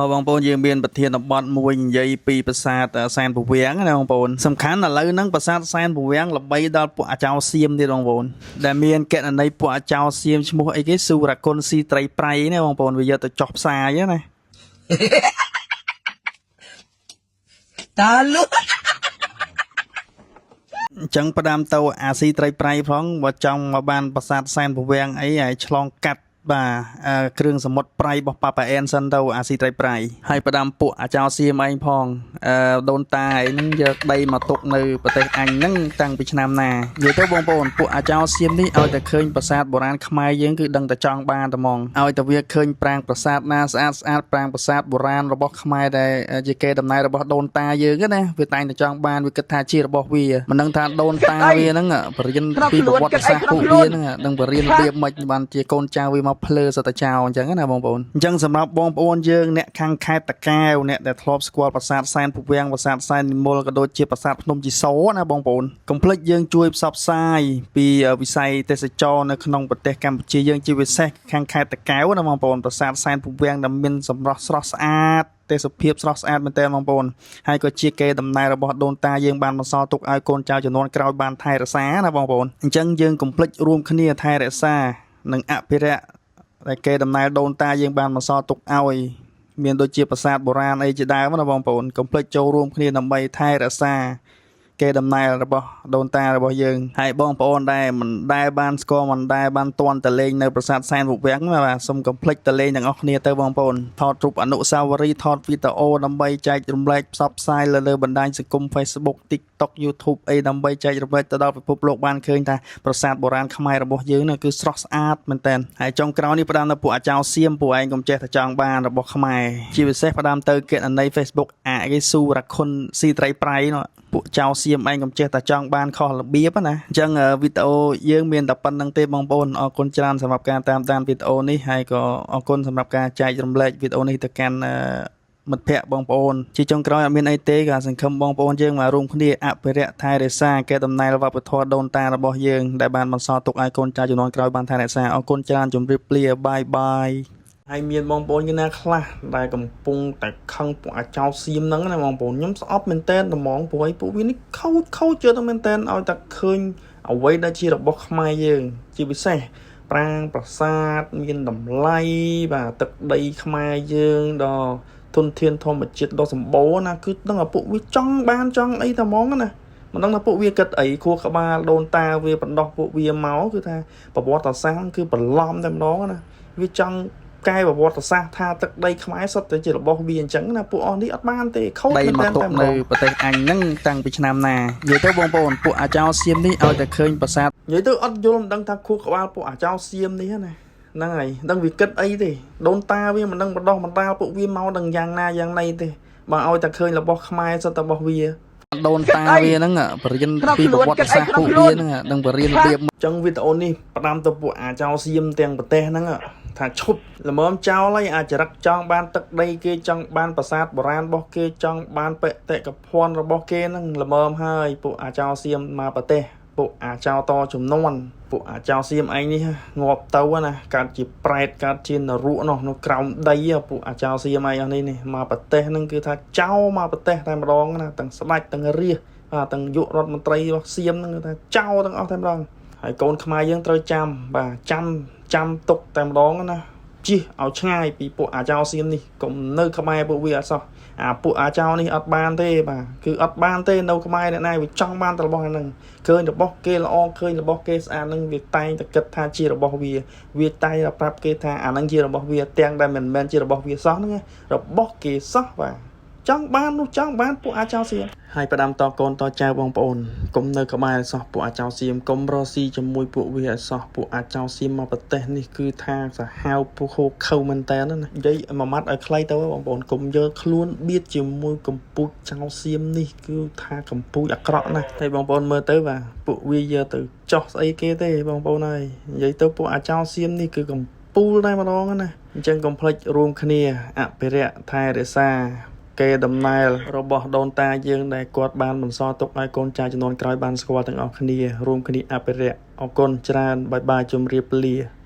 បងប្អូនយើងមានប្រធានបទមួយនិយាយពីប្រាសាទសែនពវាំងណាបងប្អូនសំខាន់ឥឡូវហ្នឹងប្រាសាទសែនពវាំងល្បីដល់ពួកអាចោសៀមទៀតបងប្អូនដែលមានកណន័យពួកអាចោសៀមឈ្មោះអីគេសូរគុណស៊ីត្រីប្រៃណាបងប្អូនវាយកទៅចោះផ្សាយណា តាលុ អញ្ចឹងផ្ដាំទៅអាស៊ីត្រីប្រៃផងបើចង់មកបានប្រាសាទសែនពវាំងអីឲ្យឆ្លងកាត់បាទគ្រឿងសមុទ្រប្រៃរបស់ប៉ាប៉ាអែនសិនទៅអាស៊ីត្រីប្រៃហើយផ្ដាំពួកអាចោសៀមឯងផងដូនតាឯងហ្នឹងយកដីមកទុកនៅប្រទេសអញហ្នឹងតាំងពីឆ្នាំណានិយាយទៅបងប្អូនពួកអាចោសៀមនេះឲ្យតែឃើញប្រាសាទបុរាណខ្មែរយើងគឺដឹងតែចង់បានតែហ្មងឲ្យតែវាឃើញប្រាង្គប្រាសាទណាស្អាតស្អាតប្រាង្គប្រាសាទបុរាណរបស់ខ្មែរដែលជាកេរដំណែលរបស់ដូនតាយើងណាវាតែងតែចង់បានវាគិតថាជារបស់វាមិនដឹងថាដូនតាវាហ្នឹងបរៀនពីប្រវត្តិសាស្ត្រពួកវាហ្នឹងដឹងបរៀនរបៀបម៉េចបានជាកូនចៅវាមកភ្លើសតចោលអញ្ចឹងណាបងប្អូនអញ្ចឹងសម្រាប់បងប្អូនយើងអ្នកខាងខេត្តតាកែវអ្នកដែលធ្លាប់ស្គាល់ប្រាសាទសែនភវាំងប្រាសាទសែននិមលក៏ដូចជាប្រាសាទភ្នំជីសូរណាបងប្អូនកុំភ្លេចយើងជួយផ្សព្វផ្សាយពីវិស័យទេសចរនៅក្នុងប្រទេសកម្ពុជាយើងជាពិសេសខាងខេត្តតាកែវណាបងប្អូនប្រាសាទសែនភវាំងដែលមានសម្រស់ស្រស់ស្អាតទេសភាពស្រស់ស្អាតមែនទែនបងប្អូនហើយក៏ជាកេរដំណែលរបស់ដូនតាយើងបានបន្សល់ទុកឲ្យកូនចៅជំនាន់ក្រោយបានថែរក្សាណាបងប្អូនអញ្ចឹងយើងកុំភ្លេចរួមគ្នាថែរក្សានិងអភិរក្សដែលកេរដំណែលដូនតាយើងបានបន្សល់ទុកឲ្យមានដូចជាប្រាសាទបុរាណអីជាដើមណាបងប្អូនកុំភ្លេចចូលរួមគ្នាដើម្បីថែរក្សាកេរដំណែលរបស់ដូនតារបស់យើងហើយបងប្អូនដែលមិនដែលបានស្គាល់មិនដែលបានតន់តលេងនៅប្រាសាទសែនពុវាំងបាទសូមកុំភ្លេចតលេងទាំងអស់គ្នាទៅបងប្អូនថតរូបអនុស្សាវរីយ៍ថតវីដេអូដើម្បីចែករំលែកផ្សព្វផ្សាយលើលើបណ្ដាញសង្គម Facebook TikTok YouTube អីដើម្បីចែករំលែកទៅដល់ពិភពលោកបានឃើញថាប្រាសាទបុរាណខ្មែររបស់យើងនោះគឺស្រស់ស្អាតមែនតើហើយចុងក្រោយនេះផ្ដាំនៅពួកអាចោសៀមពួកឯងកុំចេះតែចង់បានរបស់ខ្មែរជាពិសេសផ្ដាំទៅគណនី Facebook អាគេស៊ូរ៉ាខុនស៊ីត្រីប្រៃនោះពួកចៅសៀមឯងកុំចេះតែចង់បានខុសរបៀបណាអញ្ចឹងវីដេអូយើងមានតែប៉ុណ្្នឹងទេបងប្អូនអរគុណច្រើនសម្រាប់ការតាមដានវីដេអូនេះហើយក៏អរគុណសម្រាប់ការចែករំលែកវីដេអូនេះទៅកាន់មិត្តភ័ក្តិបងប្អូនជាចុងក្រោយអត់មានអីទេក៏សង្ឃឹមបងប្អូនយើងមករួមគ្នាអភិរក្សថែរក្សាកេរដំណែលវប្បធម៌ដូនតារបស់យើងដែលបានបន្សល់ទុកឲ្យកូនចៅជំនាន់ក្រោយបានថែរក្សាអរគុណច្រើនជម្រាបលាបាយបាយហើយមានបងប្អូនគេណាខ្លះដែលកំពុងតែខឹងពួកអាចោសៀមហ្នឹងណាបងប្អូនខ្ញុំស្អប់មែនតើត្មងព្រោះអីពួកវានេះខូចខូចជឿទៅមែនតើឲ្យតែឃើញអ្វីដែលជារបស់ខ្មែរយើងជាពិសេសប្រាង្គប្រាសាទមានតម្លៃបាទទឹកដីខ្មែរយើងដល់ធនធានធម្មជាតិដ៏សម្បូរណាគឺដឹងថាពួកវាចង់បានចង់អីតែហ្មងណាមិនដឹងថាពួកវាគិតអីខួរក្បាលដូនតាវាបណ្ដោះពួកវាមកគឺថាប្រវត្តិសាស្ត្រគឺបន្លំតែម្ដងណាវាចង់កែប្រវត្តិសាស្ត្រថាទឹកដីខ្មែរសុទ្ធតែជារបស់វាអញ្ចឹងណាពួកអស់នេះអត់បានទេខូច ដី មែន មកទុកនៅ តើតែម្ដង ប្រទេសអញហ្នឹងតាំងពីឆ្នាំណានិយាយទៅបងប្អូនពួកអាចោសៀមនេះឲ្យតែឃើញប្រាសាទ និយាយទៅអត់យល់មិនដឹងថាខួរក្បាលពួកអាចោសៀមនេះណាហ្នឹងហើយដឹងវាគិតអីទេដូនតាវាមិនដឹងបណ្ដោះបណ្ដាលពួកវាមកដឹងយ៉ាងណាយ៉ាងណីទេបើឲ្យតែឃើញរបស់ខ្មែរសុទ្ធតែរបស់វា ដូនតាវាហ្នឹងបរៀនពីប្រវត្តិសាស្ត្រពួកវាហ្នឹងដឹងបរៀនរបៀប ចឹងវីដេអូនេះផ្ដាំទៅពួកអាចោសៀមទាំងប្រទេសហ្នឹងថាឈប់ល្មមចោលហើយអាចរិកចង់បានទឹកដីគេចង់បានប្រាសាទបុរាណរបស់គេចង់បានបេតិកភណ្ឌរបស់គេហ្នឹងល្មមហើយពួកអាចោសៀមមកប្រទេសពួកអាចោតចំនួនពួកអាចោសៀមឯងនេះងាប់ទៅណាកើតជាប្រែតកើតជានរកនោះនៅក្រោមដីពួកអាចោសៀមឯងអស់នេះនេះមកប្រទេសហ្នឹងគឺថាចោលមកប្រទេសតែម្ដងណាទាំងស្ដេចទាំងរាជបាទទាំងយុរដ្ឋមន្ត្រីរបស់សៀមហ្នឹងគឺថាចោលទាំងអស់តែម្ដង ហើយកូនខ្មែរយើងត្រូវចាំបាទចាំចាំទុកតែម្ដងណាជិះឲ្យឆ្ងាយពីពួកអាចោសៀមនេះកុំនៅក្បែរពួកវាអត់សោះអាពួកអាចោនេះអត់បានទេបាទគឺអត់បានទេនៅក្បែរអ្នកណាវាចង់បានតែរបស់ហ្នឹងឃើញរបស់គេល្អឃើញរបស់គេស្អាតហ្នឹងវាតែងតែគិតថាជារបស់វាវាតែងតែប្រាប់គេថាអាហ្នឹងជារបស់វាទាំងដែលមិនមែនជារបស់វាសោះហ្នឹងរបស់គេសោះបាទចង់បាននោះចង់បានពួកអាចោសៀម ហើយផ្ដាំតកូនតចៅបងប្អូនកុំនៅក្បែរឲ្យសោះពួកអាចោសៀមកុំរស់ស៊ីជាមួយពួកវាឲ្យសោះពួកអាចោសៀមមកប្រទេសនេះគឺថាសាហាវពួកហូខៅមែនតើណានិយាយមួយម៉ាត់ឲ្យខ្លីទៅបងប្អូនកុំយកខ្លួនបៀតជាមួយកម្ពូចចៅសៀមនេះគឺថាកម្ពូចអាក្រក់ណាស់តែបងប្អូនមើលទៅបាទពួកវាយកទៅចោះស្អីគេទេបងប្អូនហើយនិយាយទៅពួកអាចោសៀមនេះគឺកម្ពូលតែម្ដងណាអញ្ចឹងកុំភ្លេចរួមគ្នាអភិរក្សថែរក្សា កេរដំណែលរបស់ដូនតាយើងដែលគាត់បានបន្សល់ទុកឲ្យកូនចៅជំនាន់ក្រោយបានស្គាល់ទាំងអស់គ្នារួមគ្នាអភិរក្សអរគុណច្រើនបាយបាយជម្រាបលា។